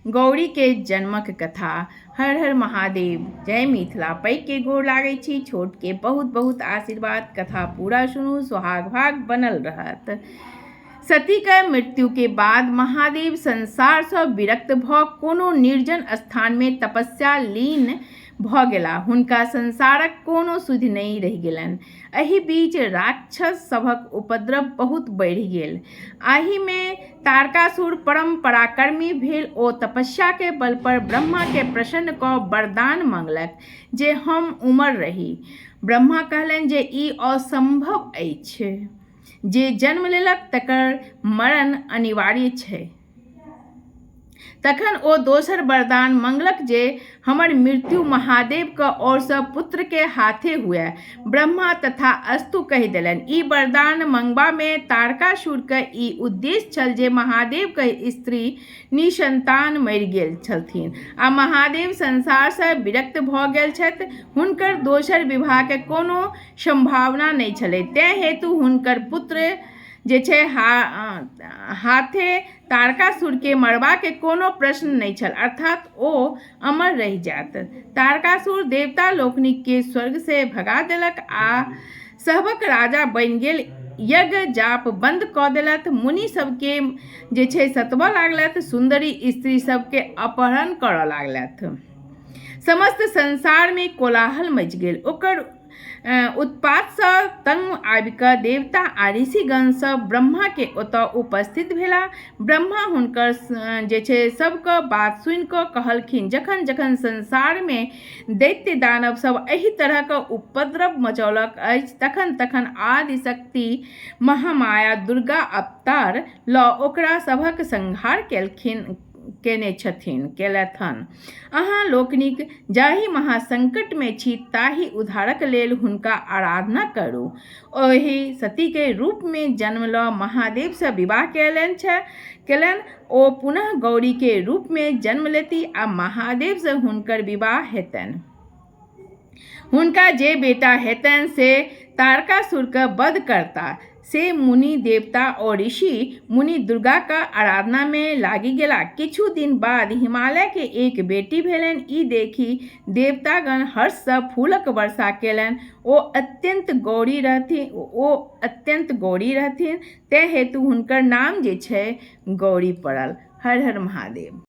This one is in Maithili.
गौरी के जन्मक कथा। हर हर महादेव, जय मिथिला। पैघ के गोर लागै छी, छोट के बहुत बहुत आशीर्वाद। कथा पूरा सुनू, सुहाग भाग बनल रहत। सती के मृत्यु के बाद महादेव संसार सँ विरक्त भऽ कोनो निर्जन स्थान में तपस्या लीन भऽ गेलाह। हुनका संसारक कोनो सुधि नहि रहि गेलनि। एहि बीच राक्षस सभक उपद्रव बहुत बढ़ि गेल। एहि मे तारकासुर परम पराक्रमी भेल। ओ तपस्या के बल पर ब्रह्मा के प्रसन्न कऽ वरदान मंगलक जे हम उमर रही। ब्रह्मा कहलनि जे ई असंभव अछि। जे जन्म लेलक तकर मरण अनिवार्य छै। तखन ओ दोसर वरदान मंगलक जे हमर मृत्यु महादेव क ओर सँ पुत्र के हाथे हुए। ब्रह्मा तथा अस्तु कहि देलनि। ई वरदान मंगबा मे तारकासुर क ई उद्देश्य छल जे महादेव क स्त्री निसंतान मरि गेल छलथिन आ महादेव संसार सँ विरक्त भ गेल छथि। हुनकर दोसर विवाह के कोनो संभावना नहि छलै, तें हेतु हुनकर पुत्र जे छै हाथे तारकासुरके मरबाके कोनो प्रश्न नहि छल, अर्थात ओ अमर रहि जायत। तारकासुर देवता लोकनिकेँ स्वर्गसँ भगा देलक आ सभक राजा बनि गेल। यज्ञ जाप बन्द कऽ देलथि, मुनि सभके जे छै सतबऽ लागलथि, सुन्दरी स्त्री सभके अपहरण करऽ लागलथि। समस्त संसारमे कोलाहल मचि गेल। ओकर उत्पातसँ तंग आबि कऽ देवता आ ऋषिगण सभ ब्रह्माके ओतऽ उपस्थित भेलाह। ब्रह्मा हुनकर जे छै सबके बात सुनि कऽ कहलखिन, जखन जखन संसारमे दैत्य दानव सभ एहि तरहक उपद्रव मचौलक अछि तखन तखन आदिशक्ति महामाया दुर्गा अवतार लऽ ओकरा सभक संहार केलखिन केने छथिन केलथन। अहाँ लोकनिक जाहि महासंकट मे छी ताहि उद्धारक लेल हुनका आराधना करू। ओहि सती के रूप मे जन्म लऽ महादेव सँ विवाह केलनि। ओ पुनः गौरी के रूप मे जन्म लेती आ महादेव सँ हुनकर विवाह हेतनि। हुनका जे बेटा हेतनि से तारकासुरके वध करता। से मुनि देवता ओ ऋषि मुनि दुर्गाक आराधनामे लागि गेला। किछु दिन बाद हिमालयके एक बेटी भेलनि। ई देखि देवतागण हर्षसँ फूलक वर्षा केलनि। ओ अत्यन्त गौरी रहथिन ओ अत्यन्त गौरी रहथिन तेँ हेतु हुनकर नाम जे छै गौरी पड़ल। हर हर महादेव।